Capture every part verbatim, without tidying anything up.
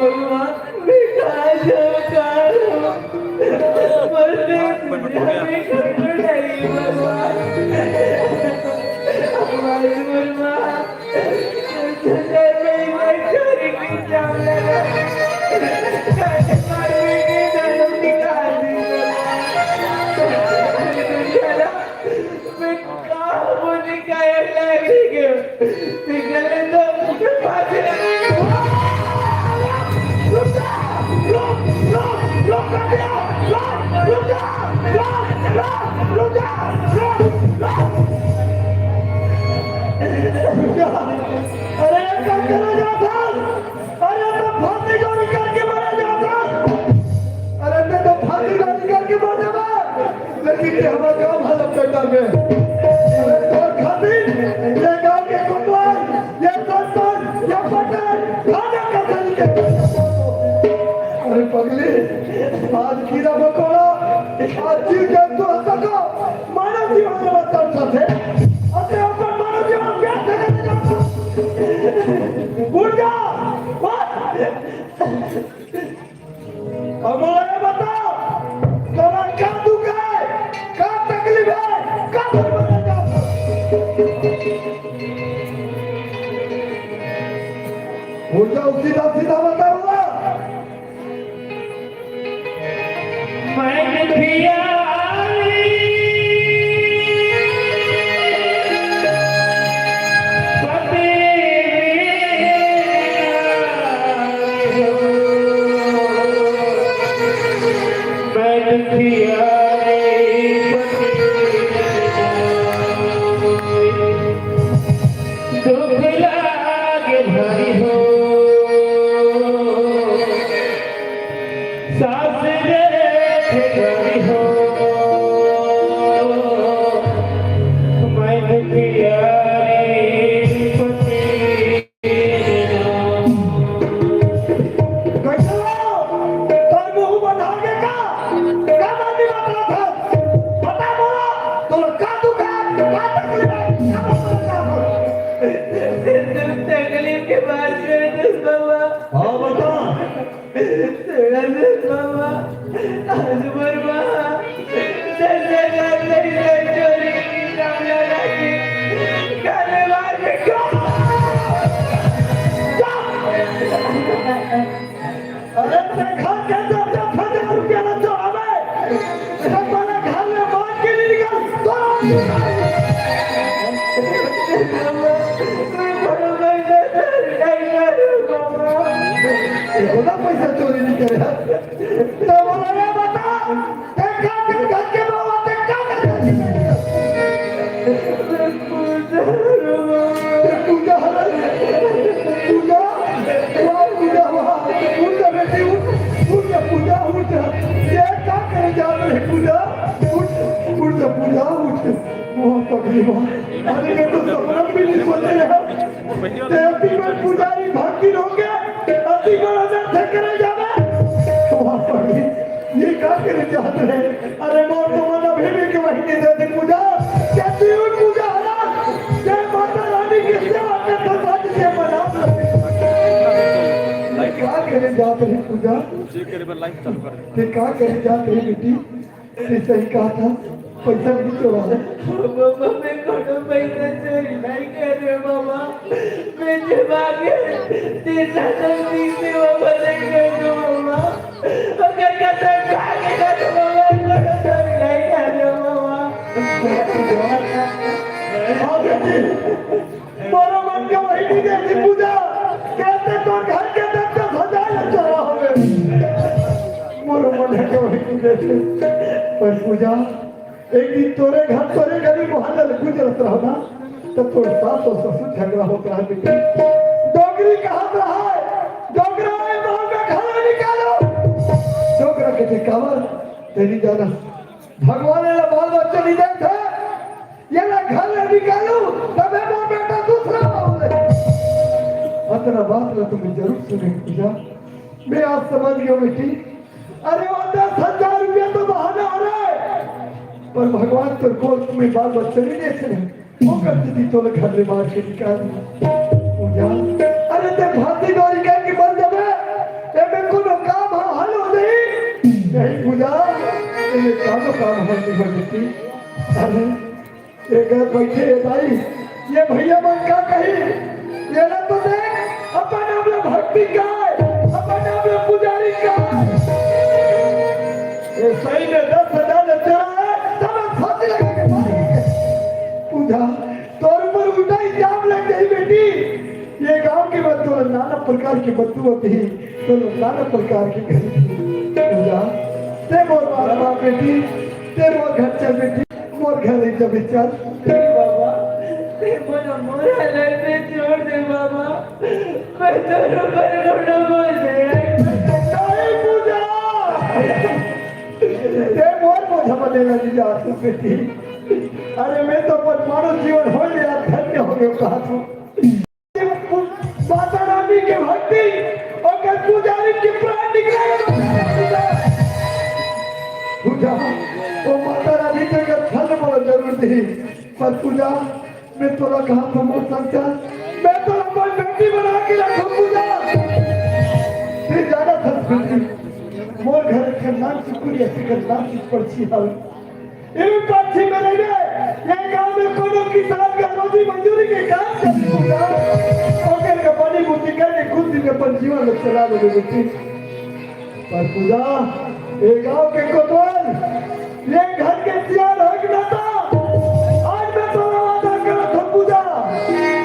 भगवान, मैं कहाँ जाऊँ, कहाँ रहूँ? मुझे दुनिया में कोई नहीं, भगवान। हमारी मम्मा, तुझे मेरी लाइफ चोरी की जाम लगा। मैंने मार पीट के जन्म निकाल दी, भगवान। मैं कहाँ मुझे काहे ले गए? निकलने दो, मुझे फांसी लगा। रुक जा, रुक, रुक, रुक, रुक जा, रुक, रुक जा, रुक, रुक, रुक जा, रुक, रुक। अरे, क्या करा जाता? अरे, तो फांसी चोरी करके मरा जाता। अरे, मैं तो फांसी चोरी करके मर जाता। लेकिन ये हमारा काम हालत बेटा में। अरे, तोर खातिर ये गांव के कोतवाल, ये सरपंच, ये पटेल, खाना का सलीके। अरे पगली, आज कीड़ा मकोड़ा, आज जीव जंतु हत्या को मानव जीवन में बदल सकते। अरे, अपन मानव जीवन व्यर्थ करने जाता। उठ जा, उठ। अब मोला ये बता, तोला का दुख है, का तकलीफ है, का दुख है? बोल जाओ, सीधा सीधा बता बोला। मैं दुखिया कैसे हो? तोर मुंह बंधा के का? का बात नहीं बता था? बता बोला, तोर का दुख है? का तकलीफ है? का बात बता था? तकलीफ के बात कर दे बाबा। हाँ, बता। सुना दे बाबा, आज मोर माँ दस हजार नहीं से चोरी की सामने रखी। काले मार के क्यों? अरे, तेरे घर के दस दस हजार रुपया ना चढ़ावे। सब वाला घर में बांध के नहीं निकल। तो इतना पैसा चोरी नहीं करे। तो बोला, "रे बता, देखा के घर के बाबा, देखा के घर के बाबा।" पूजा, पूजा, पूजा, वाह, पूजा, वाह। उठ जा बेटी, उठ, उठ जा पूजा, उठ जा। ये का करे जा रहे पूजा? उठ, उठ जा पूजा, उठ। वाह, पगली वाह। अरे, मैं तो सपना भी नहीं सोचे यार। ते अति बड़ पुजारी भक्ति होके, अति बड़ अनर्थ करे जावे। वाह, पगली। ये का करे जात रहे? अरे मोर तो मन अभी भी के वही नहीं देते पूजा। क्या जीवन पूजा हरा? जय माता रानी की सेवा करता था जिसे मना। ये का करे जात रहे पूजा? ये का करे जात रहे बेटी? ये सही कहा था, पैसा नहीं चोरा है। बाबा, मैं कोनो पैसा चोरी नहीं कर रहे बाबा। मैं जब आगे तीन हजार बीस में वो बदल कर दो बाबा। अगर कसम खा के ना तो बाबा, कोनो चोरी नहीं कर रहे बाबा। हाँ बेटी, मोरो मन के वही नहीं दे। पूजा, कहते तोर घर के दस दस हजार चोरा होवे। मोर मन है तो वही पूजा थे। पर पूजा, एक दिन तोरे घर, तोरे गली मोहल्ला ले गुजरत रहो ना, तो तोर सास और ससुर झगड़ा होत रहा बेटी। डोकरी कहत रहा है, "डोकरा, ए बाहर में खाना निकालो।" डोकरा के, "काबर?" तेरी जाना, भगवान एला बाल बच्चा नहीं देत हे, एला घर ले निकालू, तभे मोर बेटा दूसरा होले। अतना बात ला तुमने जरूर सुने पूजा। मैं आज समझ गया बेटी। अरे वो दस हजार रुपया तो बहाना हो रहा है, पर भगवान तो कोर्ट में बाल बच्चा नहीं देते हैं। वो करती थी तो घर में मार के निकाल दिया। पूजा, अरे ते फांसी डोरी कह के मर जावे, एमे कोनो काम ह-, हल हो जाई? नहीं पूजा, एमे कानो काम हल नहीं हो सकती। अरे, ये घर बैठे ये भाई, ये भैया मन का कही? ये ना तो देख, अपन नाम ले भक्ति का है, अपन नाम ले पुजारी का है। ये सही में दस हजार ले चला है, तब फांसी लगा के मारेंगे। पूजा, तोर ऊपर उल्टा इल्जाम लग गई बेटी। ये गांव के बाद तोला नाना प्रकार के बददुआ दी, तोला नाना प्रकार के घड़ी दी। पूजा, ते मोर मारा बाप बेटी, ते मोर घर चल बेटी, मोर घर ले जब चल। बाबा, ते मोला मोर हालत में छोड़ दे बाबा, मैं तोर ऊपर रोना बोल दे। नहीं पूजा, ते मोर बोझा बनेला नहीं जा तू बेटी। अरे मैं तो अपन मानव जीवन हो गया, धन्य हो गया कहा तू। माता रानी के भक्ति, ओकर पुजारी के प्राण निकले। पूजा, वो माता रानी के अगर फल बड़ा जरूर दी, पर पूजा, मैं तोला कहा था मोर संग चल, मैं तोला अपन बेटी बना के रखूं पूजा। फिर ज्यादा संस्कृति, मोर घर के नाम से कुरिया से कर नाम से पड़छी हल। एमे पाछी में रहिबे, ये गांव में कोनो किसान के रोजी मंजूरी के काम चली पूजा। ओकर के पानी बूटी करके खुद दिन अपन जीवन में चला लेबे बेटी। पर पूजा, ये गांव के कोतवाल, ये घर के सियार हो के नाता, आज मैं तोरा वादा करत हूं पूजा,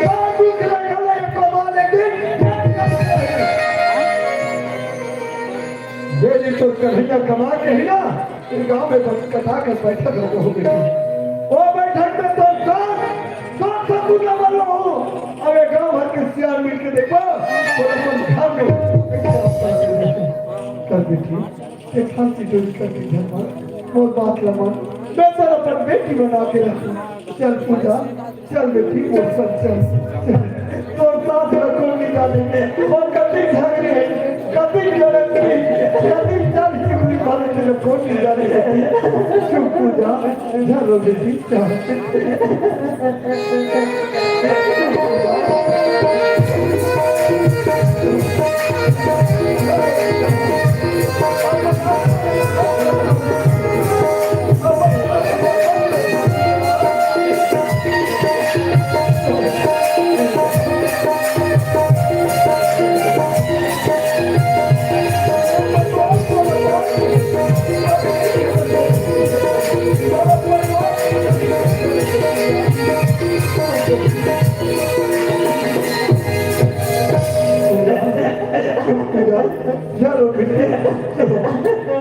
का दुख लगल है कोतवाल एक दिन, ये दिन तो कन्हैया कमा के ही ना, फिर गांव में बस कटा के बैठक लगे हो बेटी। ओ बैठक में तो सब, सब सपूत लगा लो हो। अब ये गांव भर के सियार मिल के देखो, तो अपन घर में कर बेटी, एक फांसी डोरी कर के घर पर, वो बात लगा, मैं तो अपन बेटी बना के रखूं। चल पूजा, चल बेटी, वो सब चल, चल। तोर सास ला कोन नहीं जाने, वो कति झगड़ी है, कति लड़त है, कति चल के बुरी भाले के ला कोन नहीं जाने। चुप पूजा, चलो बेटी, चल।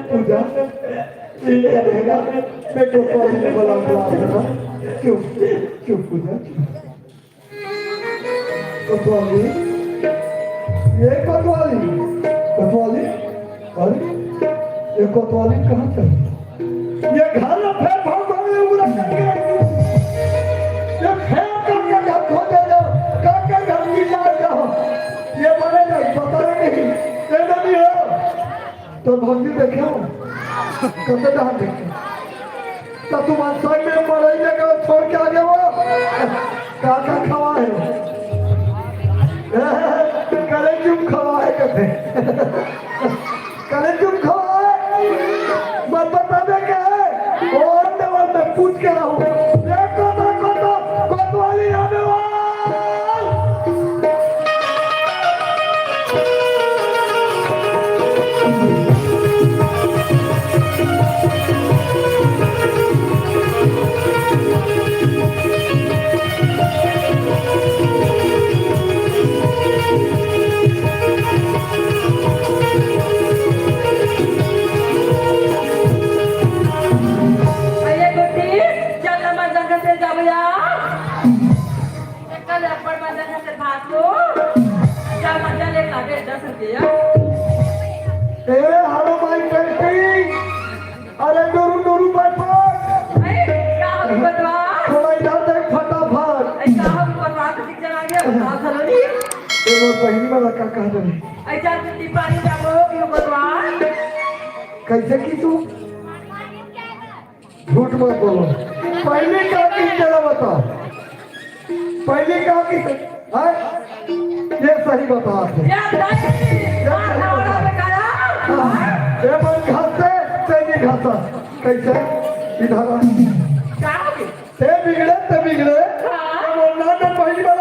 पूजा, ये क्या रहेगा? मैं तो कॉलेज में बोला, क्यों, क्यों पूजा? कोतवाली, ये कोतवाली, कोतवाली, अरे, ये कोतवाली कहाँ चली? ये घर में फेर फार मारे उगरा करके। ये फेर करके घर खो दे दो, करके घर की लाज जाओ। ये बड़े नहीं, पता नहीं, ये नहीं हो। तो भौजी देखे हो? कते डहान देखे? तो तुम्हारे संग में मरई में गए छोड़ के आगे वो? का का खवा है? करे क्यों खवा है कहते? करे क्यों खवा है? मत बता दे क्या है? वो अंडे वंडे पूछ के रहो। देखो तो, को तो, कोतवाली आने वाला। अरे, दस रुपया। ए, hello, my painting। अरे, डोरू, डोरू, my purse। अरे, का हो गया बतवा? थोड़ा इधर देख फटाफट। अरे, का हो गया बतवा? किसी चला गया, बता, सलोनी। ए, वो बहिनी वाला का कह रहे? अरे, चार कुट्टी पानी डालो, यो बतवा। कैसे की तू? झूठ मत बोलो। पहले का की, जरा बताओ, पहले का की, हाँ? ये सही बता दे। ये सही बता। हाँ, ये मन घास से, तेरी घास। कैसे? इधर आ। ते बिगड़े, ते बिगड़े। हाँ। ते बोलना तो पहली बार।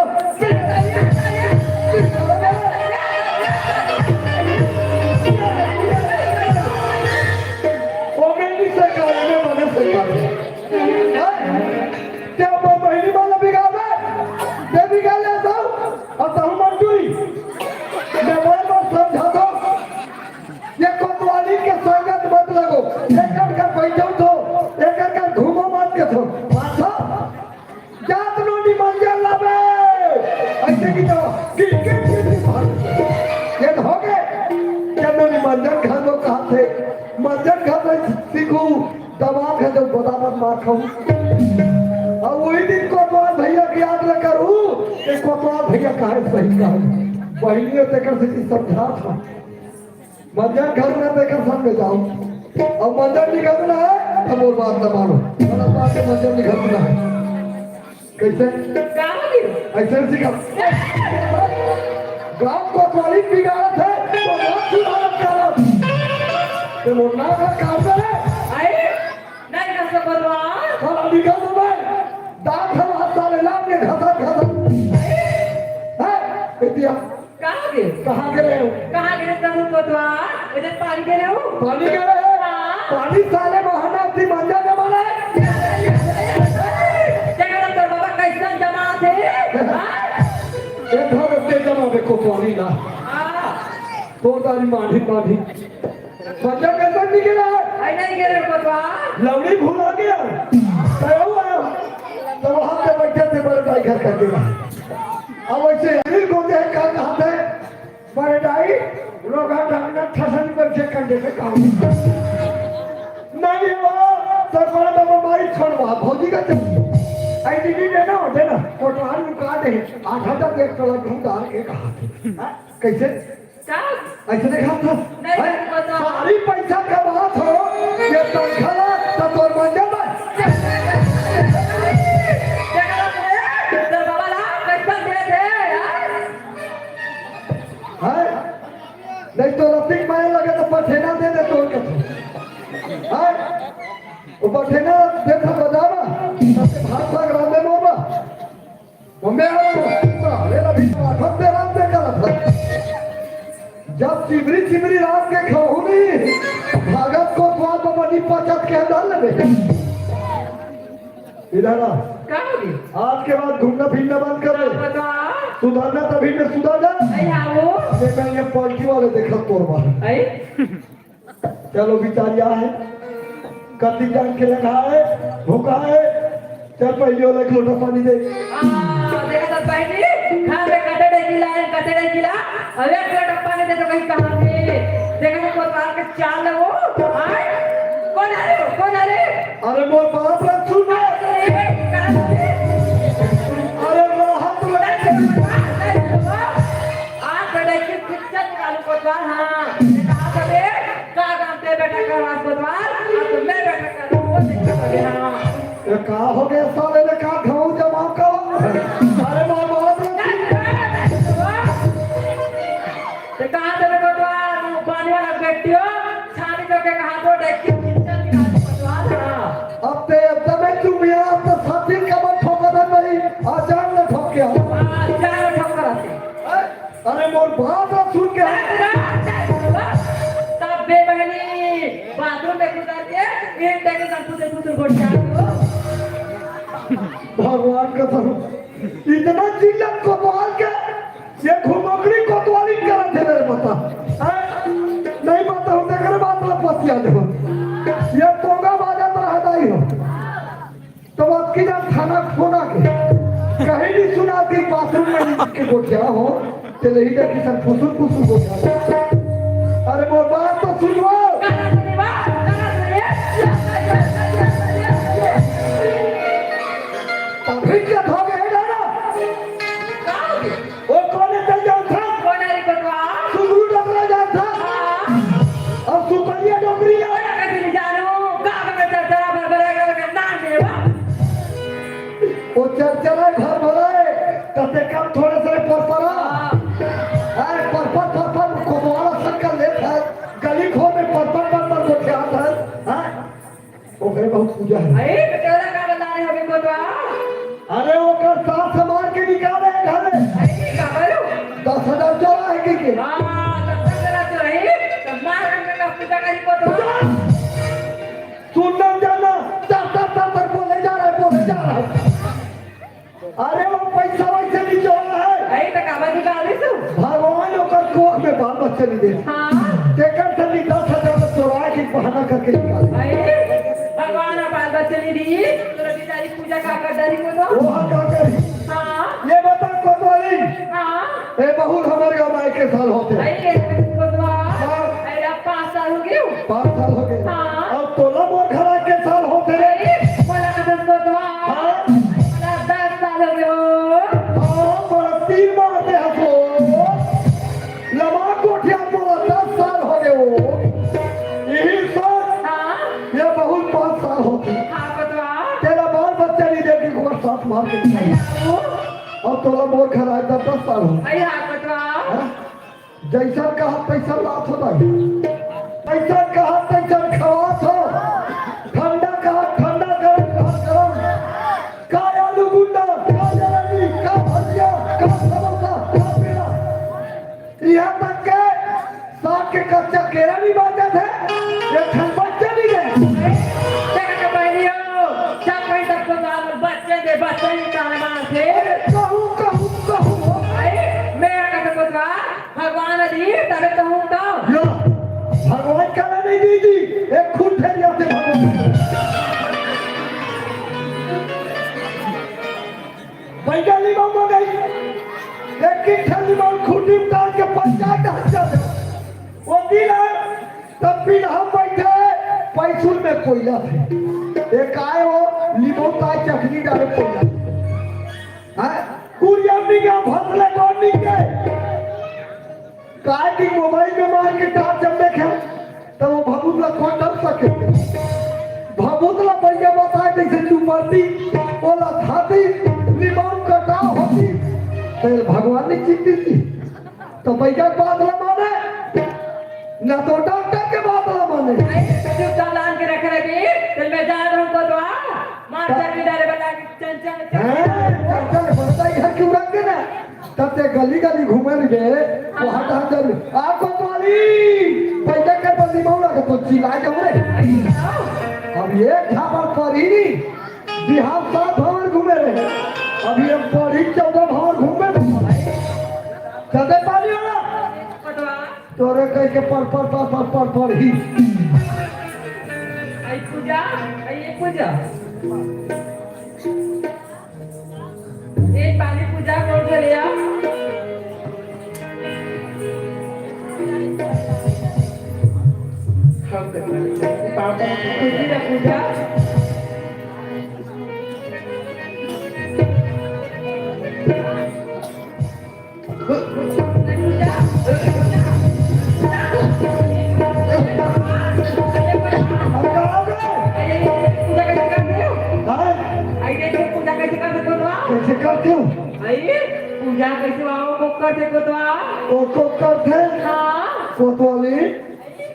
वो मैं नहीं सही कहा, मैं मने सही कहा। हाँ? ते वो पहली बार बिगाड़े, ते बिगाड़ ले तो, और तो हम मंजूरी। मैं बार बार समझा दो। ये कोतवाली के संगत मत लगो। एकर का बैठो तो, एकर का घूमो मत के तो। अच्छा, जात नो निमंजन लावे। ऐसे की तो गिर के गिर के भाग। ये तो हो गए। जब नो निमंजन खा दो कहा थे, मंजन खा दो सीखू, दबा के जब बदामत मार खाऊ। और वही दिन कोतवाल भैया की याद न करूँ कि कोतवाल भैया कहे सही कहे। बहिनियों तेकर से समझा था। मंजन घर में देकर सामने जाओ। अब मंजन निकलना है, तो मोर बात न मानो। गलत बात है, मंजन निकलना है। कैसे? का हो गया? ऐसे सिखा। गांव कोतवाली बिगाड़त है, तो गांव सुधारत करत। ते मोर नाम है काम करे। आई? नहीं कर सकत बा। साला निकल दो भाई। दांत हम हाथ साले लाग के घसत घसत। है? बिटिया। कहाँ गे? कहाँ गे रहे हो? कहाँ गे रहे हो कोतवाल? इधर पानी गे रहे हो? पानी गे रहे हो? हाँ। पानी साले बहाना अपनी मंजा जमा रहे। देखा ना तोर बाबा कैसन जमा थे? हाँ? ए, धर के जमा बे कोतवाली ना। हाँ। तोर दारी माढ़ी, माढ़ी। मंजा कैसन नहीं गे रहे? आई नहीं गे रहे कोतवाल। लौड़ी भुला गया। गया हुआ। तो वहाँ पे बैठे थे बड़े भाई घर करके। अब वैसे अनिल को देख कर कहा थे, बड़े दाई, रोगा ढंगना ठसन पर से कंधे पे काम। नहीं हो, तो बड़ा बाबा माई छोड़वा, भौजी का चल। आई दीदी देना, देना, कोटवार लुका दे, आधा तक एक तोला दूध डाल के कहा थे। हाँ? कैसे? का? ऐसे देखा था? नहीं, हैं? पता। सारी पैसा कमात हो, ये तनखा ला, तो तोर मंजा बस। देखा रे, तोर बाबा ला, कैसन दे दे, यार। हैं? नहीं तो रतिक माया लगे तो पठेना दे दे तोर के। हैं? वो पठेना दे था बजावा, सबसे भाग भाग राम दे मोरवा। वो मैं आ रहा हूँ, साले अभी तो आठत दे राम दे करत है। जब चिमरी चिमरी राम के खाहू नहीं, भागत कोतवाल बाबा नहीं पचत के डाल ले। इधर आ। का हो गया? आज के बाद घूमना फिरना बंद कर दे। बता। सुधरना तभी में सुधर जा। नहीं आओ। ये मैं ये पलटी वाले देखा तोर बाहर। आई? चलो बिचारिया है, कति जान के लगा है, भूखा है। चल पहले वाला एक लोटा पानी दे। आ, देखा तो बहनी, घर में कते डे गिला है, कते डे गिला। अब एक लोटा पानी दे तो कहीं कहाँ से? देखा तो कोतवाल के चाल है वो। आए? कौन आ रहे हो? कौन आ रहे? अरे मोर बाप रे, सुन। अरे, कहाँ से? अरे राहत रे। आज बेटा की पिक्चर निकालू कोतवाल, हाँ। ये कहा था बे, का काम ते बेटा का राज कोतवाल, अब तो मैं बेटा का राज कोतवाल, हाँ। ये का हो गया साले ने का घाव जमाव का? अरे मार मार। ते कहा था बे कोतवाल, पानी वाला बेटियो, छानी तो के कहा तो डेक्की पिक्चर निकालू कोतवाल, हाँ। अब ते एकदम ही चुप यार, अब तो साथी का मत ठोका था नहीं, आजान ने ठोक गया। हाँ, आजान ने ठोक करा थी। अरे मोर बात ला सुन के। तब बे बहनी बाथरूम में घुसा के ईंट के सब कुछ कुछ गोठिया दो। भगवान कसम, इतना जिल्लत कोतवाल के ये घुमकड़ी कोतवाली करत है मेरे पता। हैं? नहीं पता होता करे बात ला पतिया दे। ये पोगा बाजा तो रहता ही हो। तो अब की जान थाना फोन आके कहीं नहीं सुना कि बाथरूम में के गोठिया हो। चले ही जा किसान फुसुर फुसुर हो गया। अरे मोर बात तो सुनवा। तभी क्या हो गया है ना? वो कोने चल जाता? कोने रे कोटवा? सुगरू डोकरा जाता? हाँ। और सुपरिया डोकरी जाता? कोने कैसे नहीं जानो? गाँव में चरचरा भर भर के नाम देवा। वो चरचरा घर भराए, तते कम थोड़े से परपरा। हाँ। अरे परपर, परपर, कोतवाल असन कर लेत है। गली खोर में परपर, परपर गोठियात है। हाँ। ओकरे बहुत पूजा है। अरे, तो तोरा का बता रहे हो, कोतवाल? अरे, ओकर सास मार के निकाले है घर में। अरे, का करो? दस हजार चोरा है के, के? हाँ, दस हजार चोरा है, तो मार के का पूजा करी, कोतवाल? सुन ना जाना, तर, तर, तर, तर बोले जा रहा है, बोले जा रहा है। अरे वो पैसा वैसे नहीं जोड़ा है। अरे तो काबर निकाल दे तू? भगवान ओकर कोख में बाल बच्चा नहीं दे। हाँ। तेकर से नहीं दस हजार में चोरा के बहाना करके निकाल। अरे भगवान अब बाल बच्चा नहीं दी, तोरा बिचारी पूजा का कर डाली को तो। वो हाँ का करी? हाँ। ये बता कोतवाली। हाँ। ए, बहुत हमारे गाँव में के साल होते हैं। अरे, कोतवाल। हाँ। अरे, अब पाँच साल हो गए हो। पाँच साल हो गए। हाँ। अब तोला मोर घर आके साल होते हैं। अरे, बोला कदम कोतवाल। हाँ। बोला दस साल हो गए हो। हाँ, बड़ा तीन मारते हैं तो। लमा कोठिया बोला दस साल हो गए हो। यही साल। हाँ। ये बहुत पाँच साल होते हैं। हाँ, कोतवाल। तेरा बाल बच्चा नहीं देखी को साथ मार के। अरे, वो। अब तोला मोर घर आए दस, दस साल हो। अरे हाँ, कोतवाल। हाँ? जैसा कहा तैसा लात हो भाई। जैसा कहा तैसा खवात हो। ठंडा कहा ठंडा, गरम कहा गरम। का आलू गुंडा, का जलेबी, का भजिया, का समोसा, का पेड़ा। यहाँ तक के साग के कच्चा केरा नहीं बांचत है, एक ठन बच्चा नहीं रहे। देख के बहनियों, जब कहीं तक तो गाल बच्चे दे, बच्चे ही ताले मार थे। अरे कहूँ, कहूँ, कहूँ। अरे, मैं क्या कहता कोतवाल, भगवान दी, तबे कहूँ तो। लो, भगवान का नहीं दी जी, एक खून फेर जाते भगवान। बैठा लिमाऊ मंगाई। एक एक ठन लिमाऊ खूंटी उतार के पंचायत हट जाते। वो दिन है, तब पिलहम बैठे, पैसुल में कोयला थे। एक आए वो, लिमाऊ ताई चखनी डाले कोयला। हाँ? कुरिया निका भसले कौन निके? काय की मोबाइल में मार के टार्च जब देखे, तब वो भभूत ला कौन डर सके? भभूत ला भैया बताए, जैसे तू मरती, ओला खाती, लिमाऊ कटा होती, तो ये भगवान ने चिट्ठी दी। तो भैया बात ला माने, ना तो डॉक्टर के बात ला माने। अरे, तो चुप चालान के रख रहे थे, फिर मैं जा रहा हूँ कोतवाल, मार हाँ। कर भी डाले बता के, चल, चल, चल। हैं? चल, चल, बता, यहाँ क्यों रख देना? तब ते गली गली घूमे रहे, वो हट हट जरूर। आ कोतवाली, पैदा कर बंदी मौला के तो चिल्ला जाऊ रे। अब ये झापड़ पड़ी नहीं, बिहार सात भवन घूमे रहे, अब ये पड़ी चौदह भवन घूमे रहे। चलते पानी वाला, तोरे कह के पर पर पर पर पर पर ही। आई पूजा, आई पूजा। ए, पानी पूजा कर दे रे यार। हम तो पापा खुशी का पूजा। पूजा कैसे करते हो? हाँ? आई देखो, पूजा कैसे करते हो तो? कैसे करते हो? आई, पूजा कैसे आओ को करते को तो? ओ को करते? हाँ। कोतवाली?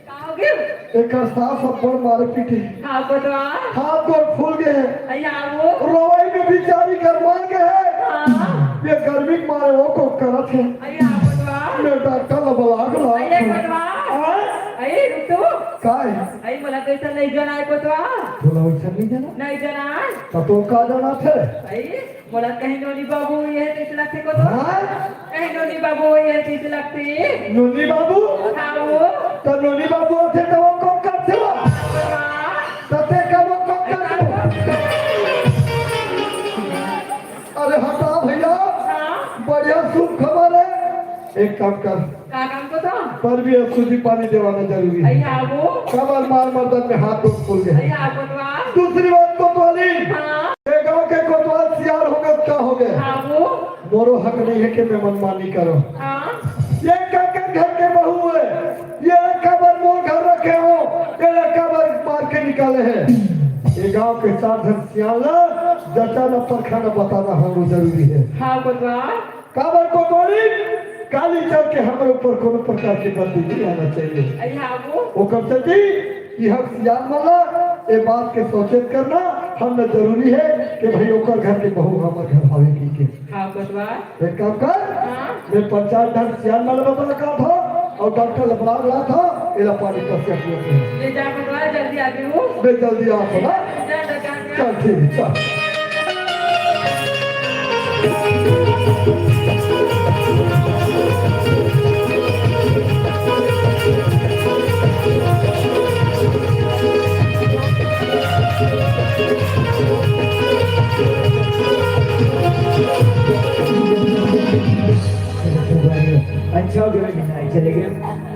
का हो गया? एकर सास अब्बड़ मारे पीटे। हाँ, बतवा। हाथ गोड़ फूल गए हैं। अया वो। रोवई में बेचारी गरमा गए हैं। हाँ। ये गर्मी के मारे वो को करत है। अया बतवा। मैं डॉक्टर ला बुला के ला। अये बतवा। हाँ? अये रुक तो। काय? अये मोला कैसा नहीं जाना है बतवा। बोला वैसा नहीं जाना? नहीं जाना है। तो तू का जाना थे? अये मोला कहीं नोनी बाबू ये कैसे लगते को तो? हाँ? कहीं नोनी बाबू ये कैसे लगते? नोनी बाबू? हाँ वो। तो नोनी बाबू आथे तो वो को करथे वो? हाँ। तो ते का वो को करथे? अरे हटा भैया, हाँ। बढ़िया शुभ खबर है। एक काम कर, का काम को तो? पर भी अब सूजी पानी देवाना जरूरी है। अइया वो। काबर मार मर्दन में हाथ धोक फूल गए। अइया वो तो आ। दूसरी बात कोतवाली, हाँ। ये गांव के कोतवाल सियार हो गए, का हो गए? हाँ वो। मोरो हक नहीं है कि मैं मनमानी करो। हाँ। ये काकर घर के बहू है, ये काबर मोर घर रखे हो, ये काबर मार के निकाले है। ये गांव के सात घर सियाला जचाना परखाना बताना हमरो जरूरी है। हाँ कोतवाल। काबर कोतवाली, काली चल के हमरे ऊपर कोनो प्रकार के बंदी नहीं आना चाहिए। अइया वो। ओकर सेती कि हम सियान वाला ए बात के सोचेत करना हमला जरूरी है कि भाई ओकर घर के बहू हमर घर आवे की के। हाँ कोतवाल। एक काम कर, हाँ। मैं पंचायत ढंग सियान वाला बता का था और डॉक्टर लबड़ा रहा था, एला पानी पर से अपने ले जा कोतवाल, जल्दी आ गई हूँ। मैं जल्दी आ पड़ा। जा, जा, जा, जा। चल ठीक है, चल। अच्छा हो गया, चले गए,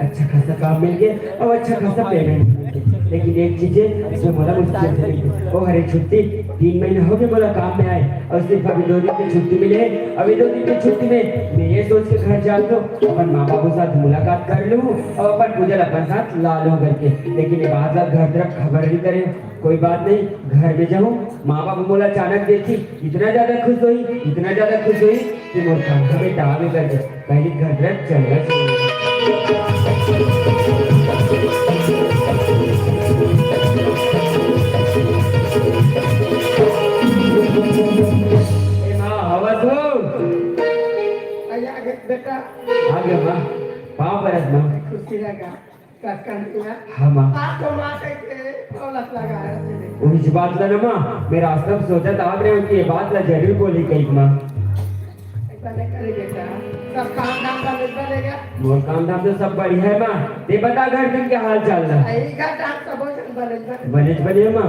अच्छा खासा काम मिल गया और अच्छा खासा पेमेंट मिल गया। लेकिन एक चीज है, इसमें बड़ा मुश्किल से मिली। ओ हरे छुट्टी, तीन महीना हो गए मोला काम में आए और सिर्फ अभी दो दिन की छुट्टी मिले है। अभी दो दिन की छुट्टी में मैं ये सोच के घर जा रहा हूँ, अपन माँ बाबू साथ मुलाकात कर लूँ और अपन पूजा ला अपन साथ ला लूँ करके। लेकिन ये बात ला घर तरफ खबर नहीं करे। कोई बात नहीं, घर में जाऊँ, माँ बाबू मोला अचानक देखी, इतना ज्यादा खुश होई, इतना ज्यादा खुश होई कि मोर कांधा में टांग कर दे। पहली घर तरफ चलना चाहिए। ए माँ, हवस हो? अइया, बेटा। आ गया माँ, पाँव परत माँ। खुशी लगा। कस कन दिया। हाँ, माँ। आप तो माँ कह के दौलत लगा रहे थे। उहिच बात ला ना, माँ, मैं रास्ता में सोचत आत रहे हूँ कि ये बात ला जरूर बोली कही, माँ। ऐसा नहीं करे बेटा, सब काम धाम का मिलता रहेगा। मोर काम धाम तो सब बढ़िया है, माँ। ते बता घर दिन के हाल चाल ला। यही घर धाम सब बने बने। बने बने, माँ।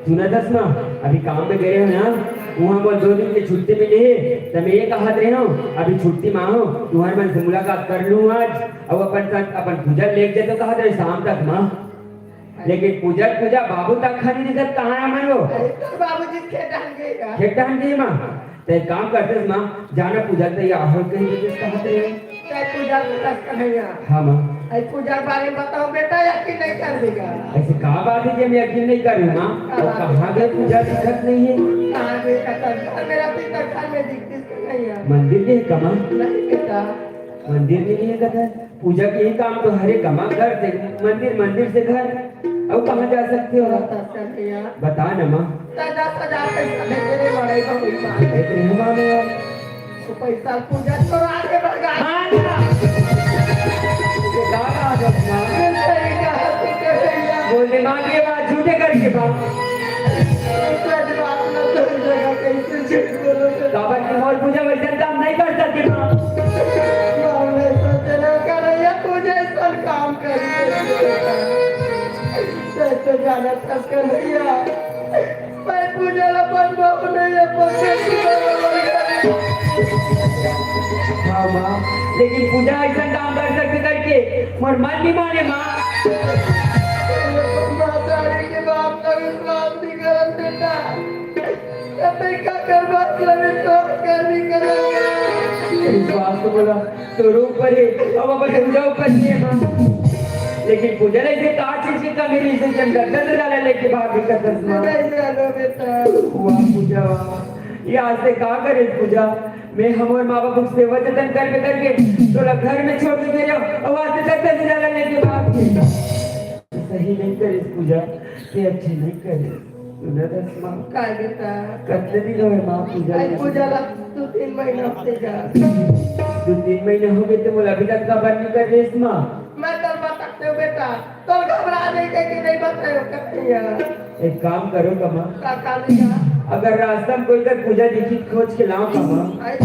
सुनत हस माँ, अभी काम में गए हो ना, वहाँ मोर दो दिन की छुट्टी मिली है, तो मैं ये कहत रहे हूँ, अभी छुट्टी में हो, तुम्हारे मन से मुलाकात कर लूँ आज। अउ अपन संग अपन पूजा लेके जाए तो कहत रहे शाम तक माँ। लेकिन पूजा, पूजा बाबू तक खाली नहीं, कहाँ है मन वो? अरे, तो बाबूजी खेत डाल गए का? खेत डाल गए माँ। तो एक काम करते हैं माँ, जाना पूजा तैयार हो गई है, जिस कहत रहे। तो पूजा को दस कन्हैया। हाँ माँ। अरे, पूजा के बारे में बताओ बेटा, यकीन नहीं कर देगा। ऐसे का बात है कि मैं यकीन नहीं कर रही माँ? का और बात है? कहाँ गए पूजा दिखत नहीं है? कहाँ गए का? मेरा तो इधर घर में दिखती नहीं है। मंदिर के कमा? नहीं बेटा। मंदिर में नहीं है कथा। पूजा के ही काम तो हरे कमा, घर से मंदिर, मंदिर से घर। अब कहाँ जा सकते हो? बता सकते हैं। बता ना माँ। तो दस हजार पैसा भेजे रे बड़े बबुई माँ। भेजे रे माँ ने यार। तो पैसा पूजा चोरा के भगा। हाँ ना। ये गाना आ गया माँ। सही कहा तू भैया। बोल दे माँ, ये बात झूठे करके बाप। सच बात ना, सही जगह कैसे झूठ बोलो तो। बाबा की मोर पूजा वैसे काम नहीं कर सकती माँ। माँ, मैं तो तेरा कन्हैया पूजा ऐसा काम करी। जैसे जाना था कन्हैया, मैं पूजा ला बनवाऊँ नहीं, अपन से पूजा ला बनवाऊँ। हाँ माँ, लेकिन पूजा ऐसा काम कर सकते करके मोर मन नहीं माने माँ। मातारी के बाप का विश्वास नहीं करत बेटा। तब तक का करवा के विश्वास कर नहीं करत। विश्वास तो बोला तोर ऊपर है, अब अपन पूजा ऊपर नहीं है माँ। लेकिन पूजा नहीं से का चीज की कमी नहीं से जब दर्द डाला लेके भाग भी कर दस माँ। नहीं जानो बेटा। हुआ पूजा हुआ। ये आज से का करे पूजा? मैं हमर माँ बाप के सेवा जतन करके करके तोला घर में छोड़ के गया, अब आज से दर्द डाला लेके भाग गई। सही नहीं करे पूजा, ये अच्छे नहीं करे। सुना दस माँ। काय बेटा? कतले दिन होए माँ पूजा? आई पूजा ला दो तीन महीना होते जा। दो तीन महीना हो गए तो बोला अभी तक खबर नहीं कर रही इस माँ। मैं कल बता सकते हो बेटा, तो घबरा नहीं थे कि नहीं बताए हो कन्हैया। एक काम करो कमा। का, का नहीं का? अगर रास्ता में कोई कर पूजा दिखी खोज के लाओ कमा। आई,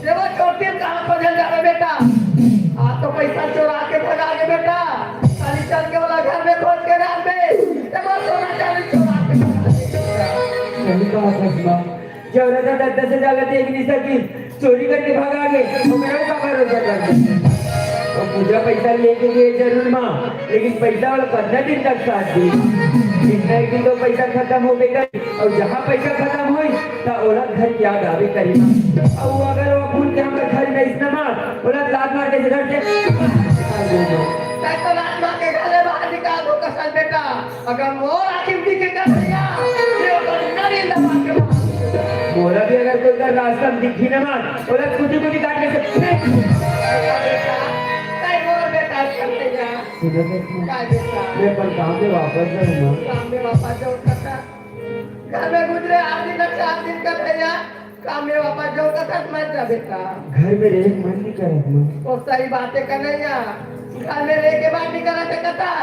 देवा चोटिल कहाँ खोजल जावे बेटा? आ तो पैसा चोरा के भगा के बेटा। खाली चल के वाला घर में खोज के डाल दे। देवा सोना चांदी चोरा के भगा दे। सही कहा ससुरा। जब रजा दस हजार ला देख नहीं सकी, चोरी करके भगा गे, ओकरा का भरोसा कर सकते? अउ पूजा पैसा लेके गे जरूर माँ, लेकिन पैसा वाला कतना दिन तक साथ दी? एक ना एक दिन तो पैसा खतम होबे करही, अउ जहाँ पैसा खतम होही, त ओला घर के याद आबे करही माँ। अउ अगर वो भूल के हमर घर में अइसना माँ, ओला लात मार के घर से तैं तो लात मार के घर ले बाहर निकाल दो कसन बेटा। अगर मोर आँखी में दिखे कन्हैया, ये ओकर नरी दबा के मार। मोला भी अगर कोई कर रास्ता में दिखही ना माँ, ओला कुटी कुटी काट के से फेंक दे। बेटा, तैं मोर बेटा कन्हैया। सुनो तो, का बेटा? मैं अपन काम पे वापस जाऊँ माँ। काम पे वापस जाऊँ कन्हैया। घर में गुजरे आठ दिन, चार दिन कन्हैया। काम में वापस जाऊँ कन्हैया, मत जा बेटा। घर में रहे के मन नहीं करत माँ। वो सही बात है कन्हैया, घर में रहे के मन नहीं करत है कन्हैया,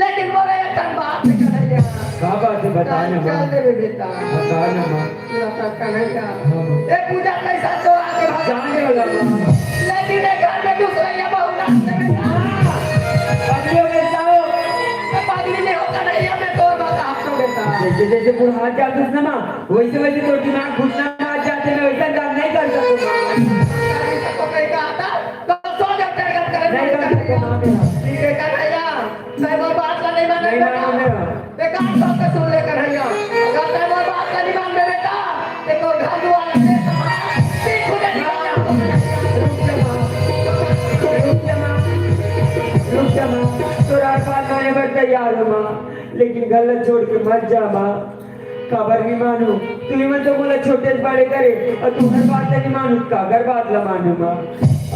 लेकिन मोरे एक ठन बात है कन्हैया। का बात है, बता ना माँ। चल देबे बेटा। बता ना माँ। सुना था कन्हैया। हाँ माँ। ए पूजा पैसा चोरा के भाग जाने वाला माँ। लेकिन ए घर में दूसरा ये बहू ना आने बेटा। पगली हो गई साहब। ए पगली नहीं हो कन्हैया, मैं तोर बात आप तो बेटा। जैसे जैसे बुढ़ा जाते ना माँ, वैसे वैसे तो दिमाग घुटना में आ जाते, मैं वैसा काम नहीं कर सकूँ माँ। नहीं कर सकूँ, नहीं कहा था। तो सो जा, तेरे घर करे नहीं कर सकूँ माँ मेरा। ठीक है कन्हैया, मैं वो बात का नहीं माने नहीं बेटा। मानूंगा। बेकार बात का सुन ले कन्हैया। अगर मैं वो बात का नहीं मानबे बेटा, तो घर दुआर से सीख हो जाएगी। रुक जा माँ, रुक जा माँ, रुक जा माँ, तोर बात माने बर तैयार हो माँ, लेकिन घर ला छोड़ के मत जा माँ। काबर नहीं मानू? तुही मन तो मोला छोटे से बड़े करे, अउ तुँहर बात ला नहीं मानू, काकर बात ला मानू माँ?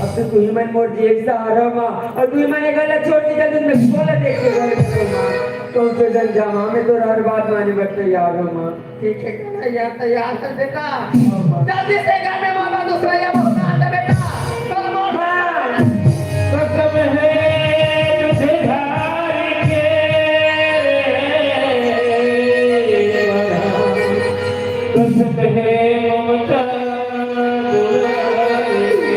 अब तो तुही मन मोर जिए के सहारा माँ, अउ तुही मन ए घर ला छोड़ के जल्दी मैं बोला देख के घर में माँ। तो उनसे जन जा माँ, मैं तोर हर बात माने बर तैयार हूँ माँ। ठीक है कन्हैया, तैयार कर बेटा। जल्दी से घर में मामा दूसरा या बहुत आता बेटा। चल बोल। हाँ। कसम है तुझे धार के, कसम है ममता दुलार के।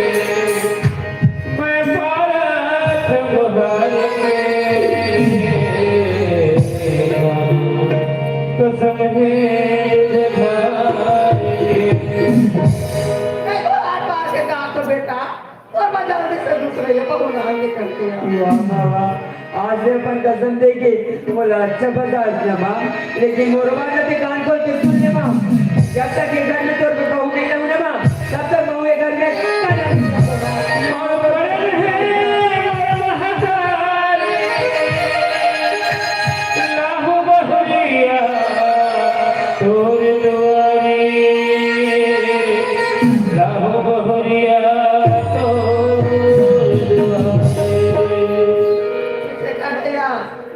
मैं पारत बहार के, कसम है तुझे धार के। मैं तो हाथ मार के कहा तो बेटा, और मैं जल्दी से दूसरे ये बहू नहाएंगे करके आ। वाह, वाह, वाह। आज से अपन कसम दे के मोला अच्छा फंसास ना माँ, लेकिन मोर बात ला ते कान खोल के सुन ले माँ। जब तक ये घर में तोर बहू नहीं लाऊँ ना माँ, तब तक बहू ये घर में लाहू बहुरिया तोर दुआरी, लाहू बहुरिया तोर दुआरी।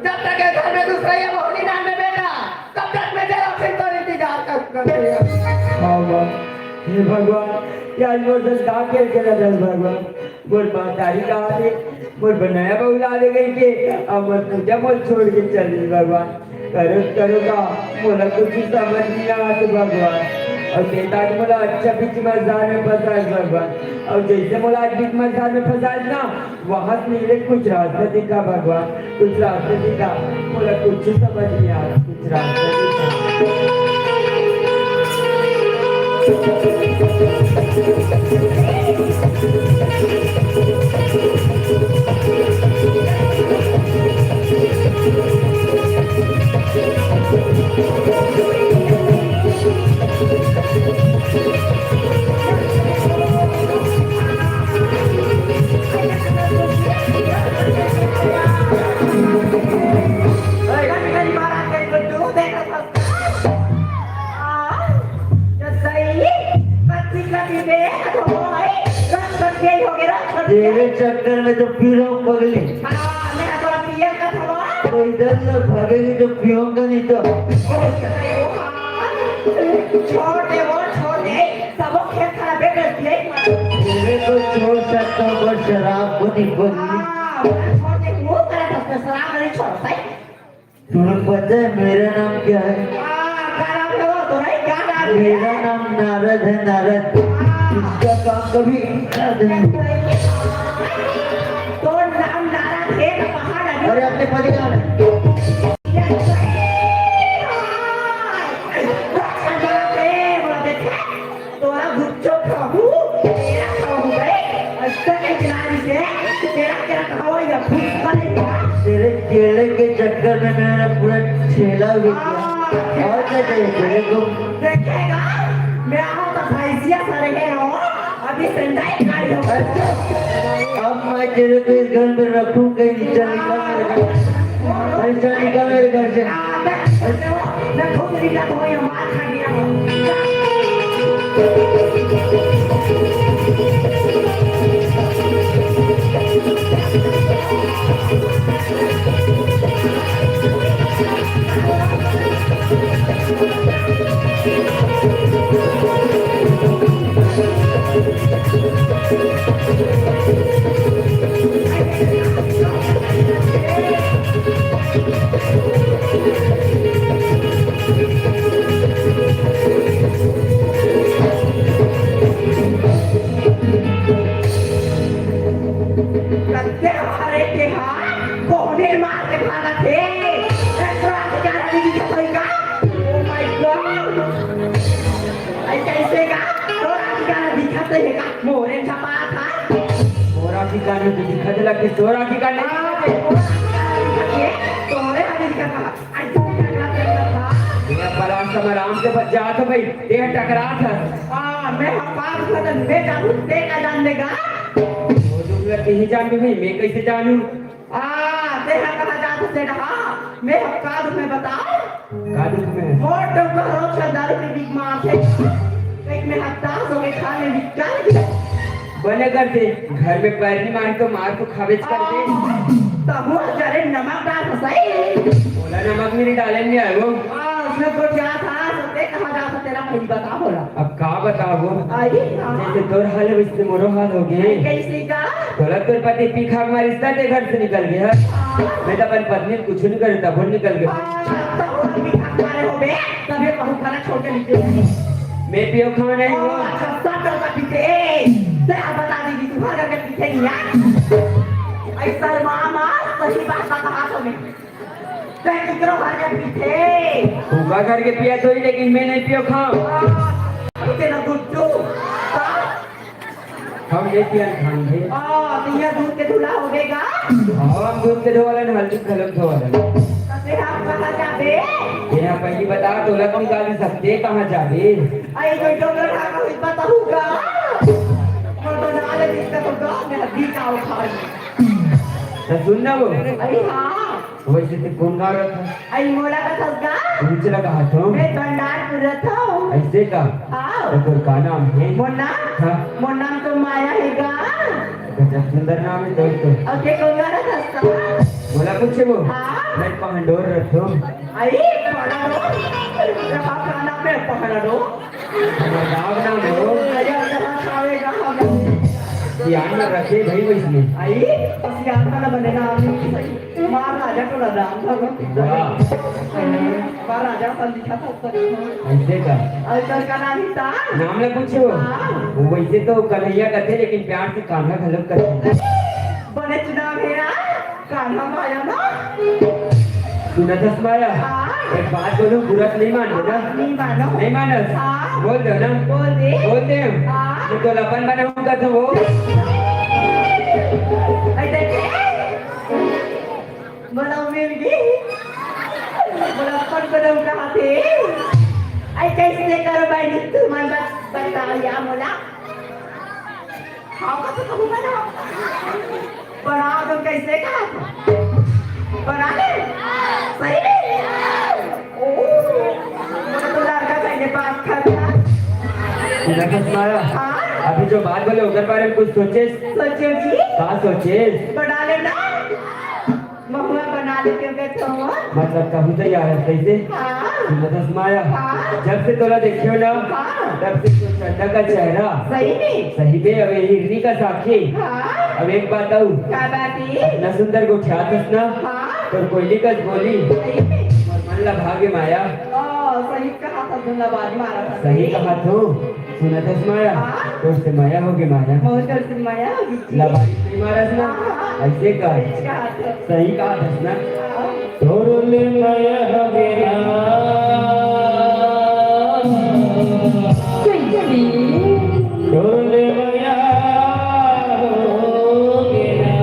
जब तक ये घर में दूसरा ये बहू नहीं ना आने बेटा, तब तक मैं तेरा फिर तो इंतजार कर, कर रही हूँ। हाँ, वाह। हे भगवान, ये आज मोर संग का खेल खेलत हस भगवान। मोर महतारी कहा ले, मोर बर नया बहू लावे कहिके, अउ मोर पूजा मोर छोड़ के चल दी भगवान। करो, करो का, मोला कुछ समझ नहीं आत भगवान। अउ ते तो आज मोला अच्छा बीच मझधार में फंसास भगवान। अउ जैसे मोला आज बीच मझधार में फंसास ना, वहाँ से निकले कुछ रास्ता दिखा भगवान, कुछ रास्ता दिखा। मोला कुछ समझ नहीं आत, कुछ रास्ता दिखा। तेरे चक्कर में तो पीरो पगली। हाँ, मैं तो पियर का था। तो इधर से भागेगी तो पीऊंगा नहीं तो। छोड़ दे वो, छोड़ दे। सबो खेल खराब है, बस यही मत। तेरे को छोड़ सकता हूँ, बस शराब को नहीं, पगली। हाँ, छोड़ दे, वो तेरा तो शराब नहीं छोड़ सकता। तुम्हें पता है मेरा नाम क्या है? हाँ, क्या नाम है वो? तो नहीं, क्या नाम है? मेरा नाम नारद है, नारद। हाँ। इसका काम कभी नहीं। तो नाम नारद है, तो कहाँ लगे? अरे, अपने पति का नाम है। ये सही है। तोरा गुच्चो प्रभु, तेरा केरा, केरा खाओ या फूस खाने का। तेरे केले के चक्कर में मेरा पूरा ठेला बिक गया। हाँ। और क्या चाहिए तेरे को? देखेगा, मैं आऊँ तो भैंसिया सर गए हो, अभी संडाई खाई हो। अच्छा, अब मैं तेरे को इस घर में रखूँ, कहीं नीचे निकल मेरे घर। नीचे निकल मेरे घर से। हाँ, मैं, मैं खुद निकल तो वही मार खा गया हूँ। कत्ते मारे के हा, कोने मार के भागत हे। एकरा के कारण नहीं दिखत हे का? Oh my God! आई कैसे का? तोरा के कारण दिखत हे का? मोरे छपा था। तोरा के कारण तो दिखत लगे, तोरा के कारण नहीं हाँ, दिखत हे। तोरा के कारण दिखत हे, तोरे हमें दिखत हे। ये पलाश हम आराम से बच जात हो भाई, ये टकरात है। हाँ, मैं हफ्ता भर में जानू, ते का जान लेगा? वो दुख लगते ही जान भाई, मैं कैसे जानू? हाँ, ते हा कहाँ जात से रहा? मैं हफ्ता में बताओ। का दुख में? मोर डब्बा रोज का दारू के बीच में आथे। एक में हफ्ता सो के खा ले निकाल दे। बने करथे, घर में पैर नहीं मारे तो मार तो खाबेच करथे। तहु जरे नमक डाल सही। बोला नमक नहीं डाले नहीं आयो। हाँ, उसने तो क्या था, सत्य कहा जा सकते ना, कोई बता बोला। अब का बताबो? आई, हाँ। जैसे तोर हाल है, वैसे मोरो हाल हो गए। कैसे का? तोला तोर पति पी खा के मारिस त ते घर से निकल गया। हाँ। मैं तो अपन पत्नी कुछ नहीं करे, तब निकल गया। हाँ, तब पी खा के मारे हो बे, तबे बहुत बड़ा छोड़ के निकले। मैं पियो खाओ नहीं हो। हाँ, अच्छा, सब करता पीते। ए, ते आप बता दीजिए, तुम्हारा घर के पीते नहीं यार। ऐसा मामा, सही बात बता तो मैं। ते किकरो घर के पीथे। उनका घर के पिया तो ही, लेकिन मैं नहीं पियो खाओ। हाँ, तेरा गुड्डू। हाँ? हम नहीं पियन खान भाई। हाँ, तो यह दूध के धुला हो गएगा। हाँ, हम दूध के धोवालन, हल्दी कलम धोवालन। तो फिर हम कहाँ जाबे? ये आप पहली बता, दौलत निकाल सकते, कहाँ जाबे? अरे, कोई डॉक्टर का कोई पता होगा? वो तो ना ले, जिसका तो गाँव में हड्डी का उखाड़। तो सुन ना वो। अरे हाँ। वैसे ते कोन गाँव रथस? अई मोला कथस गा? ऊंच लगा हाथों। मैं भंडारपुर रथों। ऐसे का? हाँ। तो तोर का नाम है? मोर नाम? हाँ। मोर नाम तो माया है गा। गजब सुंदर नाम है तोर तो। अउ ते कोन गाँव रथस गा? मोला पूछे वो? हाँ। मैं पहंडोर रथों। अई, पहंडोर? रहा का नाम है पहंडोर? हमर गाँव नाम हो। अरे, अरे, हाँ, खावे गा, हाँ, गा। सियान में रखे भाई वो इसमें। अई, सियान वाला बने नाम नहीं सही। महाराजा को लगा, वाह। महाराजा सा लिखा था ऊपर। ऐसे का? और इधर का नाम ही था? नाम ले पूछो। हाँ। वो वैसे तो कन्हैया कथे, लेकिन प्यार से कान्हा घलोक कथे। बने चुनाव है यार, कान्हा माया ना। सुनत हस माया? हाँ। एक बात बोलूं, बुरा तो नहीं मानबे ना? नहीं मानो। नहीं मानस? हाँ। बोल दो ना। बोल दे। बोल दे। हाँ। मैं तो लपन बनाऊंगा तो वो। ऐ देखे। बोला मिल गई। बोला अपन को दम कहाँ थे? आई कैसे करो भाई, तू मन बस बता या मोला। खाओ का तो कहूँ बना। बना दो, कैसे कहा था? बना ले। सही में? ओ, तो लड़का चाहिए बात करता। सुना था तुम्हारा? हाँ? अभी जो बात बोले, ओकर बारे में कुछ सोचे? सोचे जी? का सोचे? बना लेना। महुआ बना लेते हो कहते हो? मतलब, कहूँ तो यार, कैसे? हाँ। सुनत हस माया? हाँ। जब से तोला देखे हो ना, हाँ। तब से तो चंदा का चेहरा। सही में? सही में, अब ये हिरनी का साखी। हाँ। अब एक बात आऊ। का बात है? इतना सुंदर गोठियात हस ना। हाँ। तोर कोयली कस बोली। सही में? मोर मन ला भागे माया। ओ, सही कहा था, धुंधाबाज मारा था। सही कहा तू। सुनत हस माया? हाँ। तोर से मया होगे माया। मोर तोर से मया होगे जी। लबारी से मारस ना? हाँ, हाँ। ऐसे का? सही कहा था। सही कहा था ना? हाँ। तोर ले मया होगे ना। कैसे? तोर ले मया होगे ना।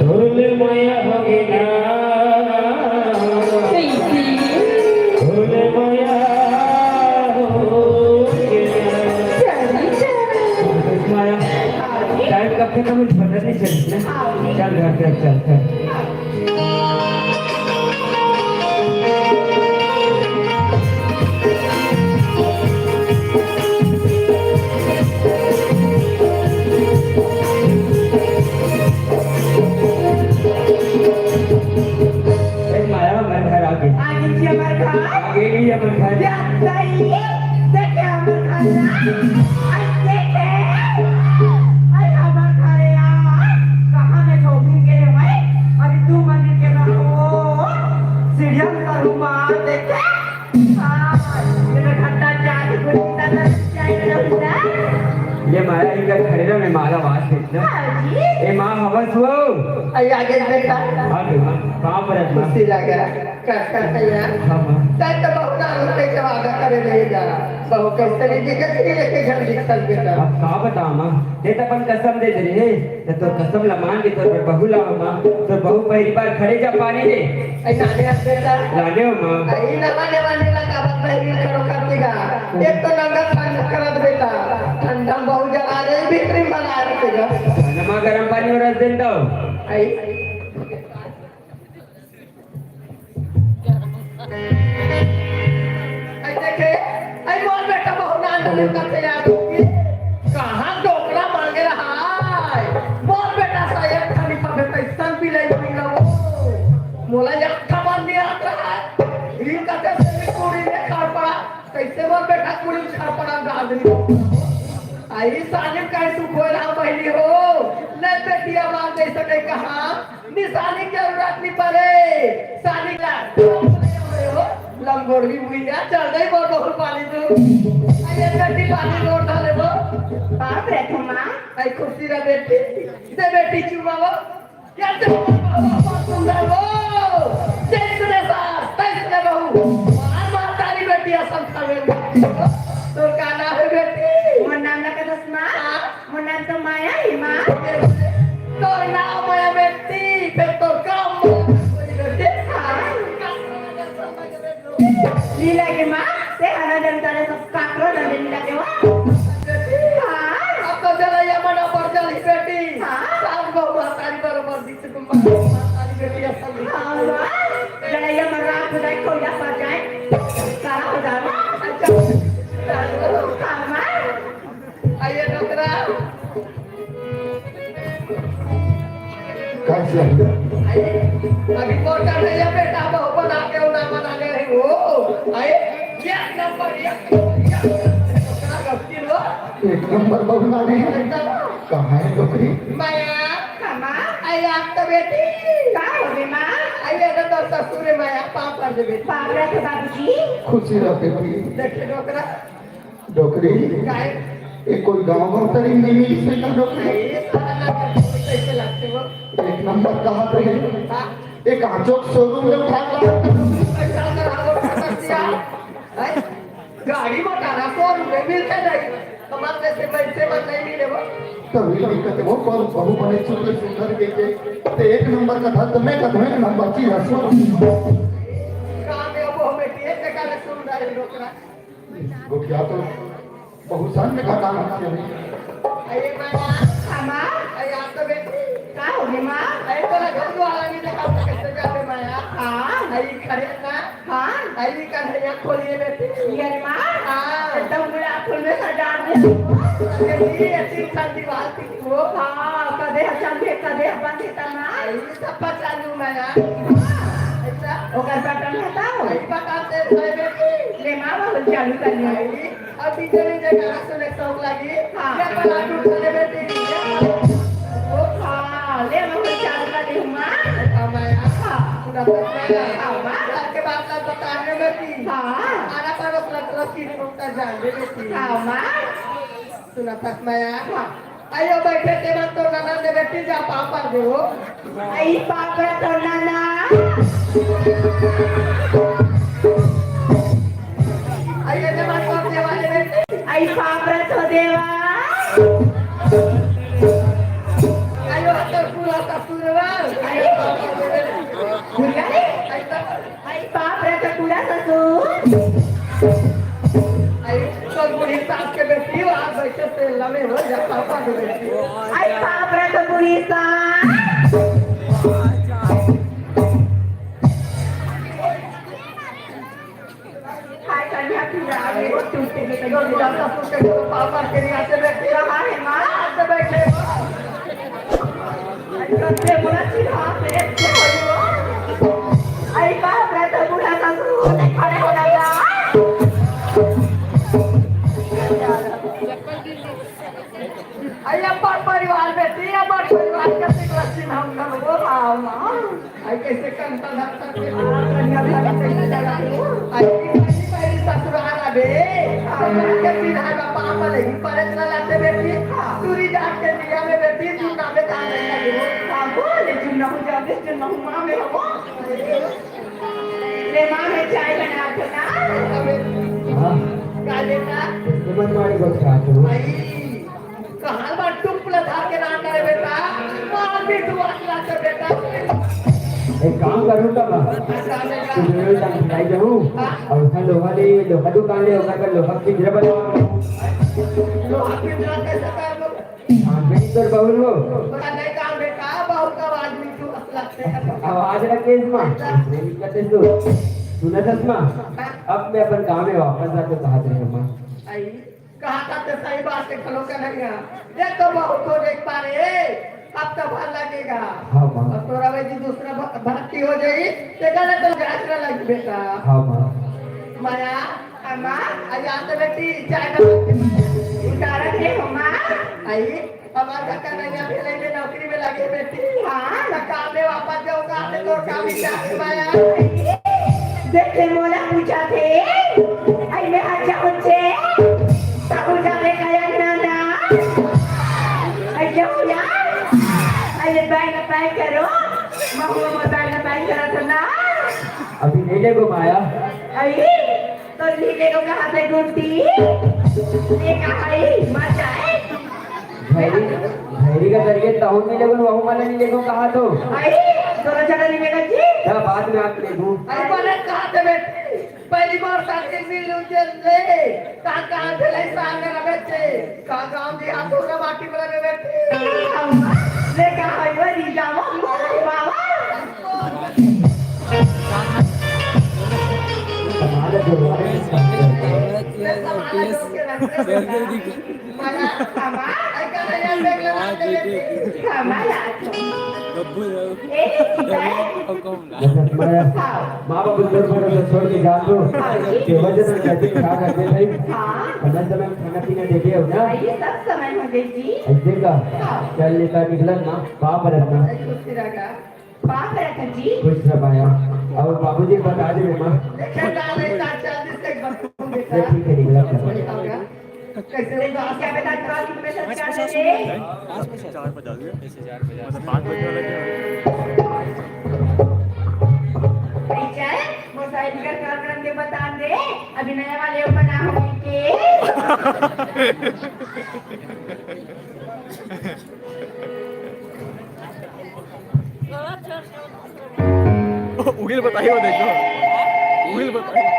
भोले मया हो गे ना। कइसे? भोले मया हो गे ना। चल, चल। मया, टाइम कब खत्म हो, पता नहीं चलता। चल घर, चल, चल, चल। ए, माया, हमर घर आ गे। आ गे जी हमर घर। आ गे जी हमर घर। या सही। देखे हमर घर ना। आई देखे। आई हमर घर यार। कहाँ में झोपड़ी के हवय? अभी दू मंजिल के घर हो। सीढ़िया में करू मार देखे। हाँ, ये मैं घंटा चार की गोली का दर्द चाहिए रहूँगा। ये माया इनका खड़े रह, मैं माला बात भेजना। हाँ जी। ए माँ, हवस हो? अरे, आ गए बेटा। हाँ, बेटा, कहाँ पर है, माँ? खुशी लगा। का, का, का यार? हाँ, माँ। तै तो बहुत आलू के वादा करे रहेगा। बहुत कष्ट रे, जी, कष्ट रे, लेके घर निकल बेटा। अब का बताओ, माँ? ये तो अपन कसम दे दे रहे। त तोर कसम ल मान के तोर बर बहू लाव माँ, तोर बहू पहिली बार खड़े जा पानी हे। ऐ नाने हस बेटा। लाने हो माँ। ऐ नवा नेवा नीला काबर पहिली खड़ो कर देगा। एक तो नंगा ठंडा करत बेटा, ठंडा में बहुत जला रही, भीतरी में बना रही बेटा। नवा गरम पानी और रस देन दो। ऐ ऐ देखे, ऐ मोर बेटा बहुत नान डले करथे यार। कहाँ डोकरा मांगे रहा है? मोर बेटा सा एक ठन पा बेटा इसन भी ले मिला वो। मोला एक ठा बार नहीं आता है। इन कते से कुड़ी में खाड़ पड़ा। कैसे मोर बेटा कुड़ी में खाड़ पड़ा गादरी। आई सालिम काहे तू खोए रहा बहिनी हो? ले बेटिया मार जैसे नहीं कहा। निशानी के जरूरत नहीं पड़े। सानी का लंगोड़वी भुइया चल गई, बोल बहुत पानी तू। अरे बेटी पानी मोड़ डाले वो। हाँ बेटी माँ। आई खुशी रह बेटी। दे बेटी चुमा वो। या तो बहुत सुंदर वो। जैसने सास, तैसने बहू। मार मार तारी बेटी असल खावे। तो का नाम है बेटी? मोर नाम ना कदस माँ। हाँ। मोर नाम तो माया हे माँ। तोर नाम माया बेटी, फेर तोर काम माया बेटी। हाँ। लीला के माँ, ते हरा जनता ले सब काकरो ना लीला के माँ। हाँ। अब तो जलैया मना पर जली बेटी। हाँ। सास बहू महतारी बरोबर दिस तुम महतारी बेटी असल। हाँ माँ, जलैया मन रात हो जाए, कोयला पर जाए। का हो जाना? अच्छा, का माँ? आइए डोकरा। कैसे? आइए, अभी मोटा नहीं है बेटा, बहु बना के उड़ा बना ले रही हो। आइए, एक नंबर, एक नंबर, एक नंबर। डोकरा गलती हो। एक नंबर बहू ना रही। एकदम। कहाँ है डोकरी? माया। हाँ, माँ। आई आप तो बेटी। का हो गई, माँ? आई अगर तो ससुर है, माया, पाँव पर दे बेटी। पाँव रखे बाबूजी। खुशी रह बेटी। देखे डोकरा। डोकरी। काय? ये कोई गाँव में तरी नहीं मिली से का डोकरी? ये साला कैसे लगते हो? एक नंबर कहा थे। हाँ। एक आजो के शोरूम में उठा ला। पैसा ना हो सकता है। गाड़ी मोटारा शोरूम में मिलते नहीं। हमारे जैसे पैसे मत नहीं मिले वो। तभी दिक्कत है वो, पर बहू बने चुप सुंदर के के। तो एक नंबर का था, तो मैं कहता हूँ एक नंबर की रसवा। काम है वो, हमें दिए से काले सुंदर है डोकरा। गोठिया तो बहुत सन में घटा रखते हैं। अरे माँ, हाँ, माँ। अरे आप तो बेटी। का हो गई, माँ? अरे तोरा घर वाला नहीं देखा तो कैसे जाते माया? हाँ। अरे खड़े ना। हाँ। अरे कन्हैया खोलिए बेटी। ये रे माँ। हाँ। एकदम पूरा फूल में सजा दे। अरे ये तीन साल दीवार थी वो। हाँ, कदे हचन दे, कदे अपन देता माँ। अरे सब पचा लूँ माया। ऐसा? ओकर बटन हटाओ। अरे बटन से भाई बेटी। ले माँ, बहुत चालू कर लिया। अरे अब डीजे वीजे गाना सुने के शौक लागी। हाँ। ये पलाटू चले बेटी। ओ हाँ, ले हम चालू कर दी माँ। हाँ, माया। हाँ। सुना तो माया। हाँ, माँ। घर के बात ना बताने बेटी। हाँ। आना पड़ोस लग लग की सुनता जान दे बेटी। हाँ, माँ। सुना तो माया। हाँ। आइयो बैठे के बाद तो ननद ने बेटी जा पापड़ दो। आई पापड़ तो ननद। आइयो ने बात तो देवा ने बेटी। आई पापड़ तो देवा। आइयो तो पूरा ससुरवा। आई दुर्गा रे। आई तो आई बाप रे, तो पूरा ससुर। आई तो बूढ़ी सास के बेटी, वहाँ बैठे से लमे हो जा पापा के बेटी। आई बाप रे, तो बूढ़ी सास। हाय कन्या, तू आ गई, वो टूट के तो जो जा ससुर के जो पापा के लिए आते बैठे। कहाँ है माँ? आते बैठे। आई कत्ते बड़ा चिढ़ा से एत्ते होई हो। आई बाप रे, तो बूढ़ा ससुर खड़े हो गया। आई अपन परिवार बेटी, अपन परिवार के सिकलसिन हम करबो, हाँ, माँ। आई कैसे कंटा धरता के कन्या धरता के लगा दो। आई की पहली पहली ससुराल आबे। ससुराल के पिन्हाई बा पापा लगी, परे चला लाते बेटी। हाँ। दूरी जात के दिया में बेटी, तू नामे काम नहीं लगे। हाँ, बोले चुन्ना हो जावे, चुन्ना हो माँ में हो। ले माँ, मैं चाय बना दो ना। अबे, हाँ। का बेटा? मन मारी बात का तू? आई। कहाँ बा टुक लथा के नाम करे बेटा? मार भी तू आखला से बेटा। एक काम करूँ का बा? अच्छा, बेटा। तू मेरे साथ मिलाई जाऊँ हाँ। और उठा लोहा ले, लोहा दुकान ले, ओकर पर लोहा पिंजरा बना। लोहा पिंजरा कैसे कर लो? हाँ, बेटी तोर बहू हो। तोरा नहीं काम बेटा, बहू का आवाज में तू आखला से। आवाज रखे इसमें। अच्छा। नहीं करते तू। सुना चश्मा? हाँ। अब मैं अपन गाँव में वापस आके कहा तेरे अम्मा। आई। कहा था ते सही बात है, खलो कन्हैया। ये तो बहुत हो जाए पारे, अब तो भर लगेगा। हाँ, माँ। अब तोरा वही दूसरा भ-, भर्ती हो जाई, ते गलत तो जांच ना लगी बेटा। हाँ, माँ। माया, अम्मा, आ जा तो बेटी, चाय बना के उतारा दे, अम्मा। आई, हमार का कन्हैया भेले में नौकरी में लगे बेटी। हाँ। तो काम में वापस जाऊंगा, तो काम ही चाहे माया। देखे मोला पूछा थे, आई मैं अच्छा होचे, तब जाने कया ना ना। आई जाओ यार, आई बाय ना बाय करो, महू मोर बाय ना बाय करो तो ना। अभी नहीं लेगो माया। आई तो नहीं लेगो कहा थे गुड्डी, ये कहा ही मजा है। भैरी, भैरी का करके तहु नहीं लेगो, वहु वाला नहीं लेगो कहा तो। आई दोनों जगह नहीं लेगो जी। क्या बात में आप लेगो। आई बोले कहा थे बेटी। पहली बार साथी मिलू जे ले, का का भेलै सागर बेचे, का गाँव देहात तोरा बाटी बना में बेचे। ले का है वो री जावा, बाबा। कमाल है, हमारा सामान, ऐसा नहीं है, देख लो, हाँ, देख लो। हमारा। ए, नहीं, नहीं, नहीं। जैसे तुम्हारा माँ बाप उधर पर उधर छोड़ के जा तो, हाँ जी। केवल जन कहते खा करते भाई। हाँ। समय समय खाना पीना देते हो ना? हाँ, ये सब समय हो गए जी। ऐसे का? हाँ। चल लेता निकलन ना, पाप रखना। खुश रखा। पाप रखा जी। खुश रहा भाया। और बाबूजी बता दे माँ। चल, चल, चल, चल, चल, ये ठीक है, निकला। कैसे होगा? क्या पता, कल में सच्चा मिले। पाँच बजे। चार बजा दिए। जैसे चार बजा। मतलब, पाँच बजे वाला क्या है? भाई चल, वो साइड का काम करके बता दे, अभी नया वाले बना होंगे के। उगिल बताइए, वो देखो, उगिल बताइए।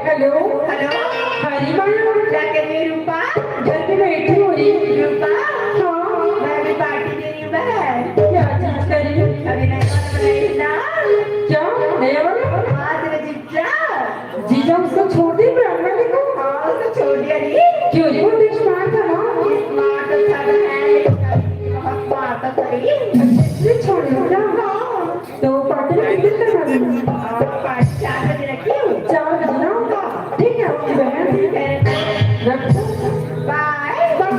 हेलो। हेलो। हाँ जी, माया। क्या कर रही है रूपा? घर पे बैठी हूँ। रूपा? हाँ। मैं अभी पार्टी दे रही हूँ बहन। क्या चीज कर रही है? अभी नया वाला बनाई ना। क्या? नया वाला? हाँ, तेरा जीजा। जीजा उसको छोड़ दी, ब्राह्मण को? हाँ, उसको छोड़ दिया रे। क्यों रे, वो तो स्मार्ट था ना? स्मार्ट तो था, है, लेकिन बहुत स्मार्ट तो था रे। इसलिए छोड़ दिया? हाँ। तो पार्टी में कितने करना है? हाँ, पार्टी चार बजे रखी हूँ। चार बजे ना? हाँ। ठीक है, ओके बहन। ठीक है। रखो। बाय। बाय।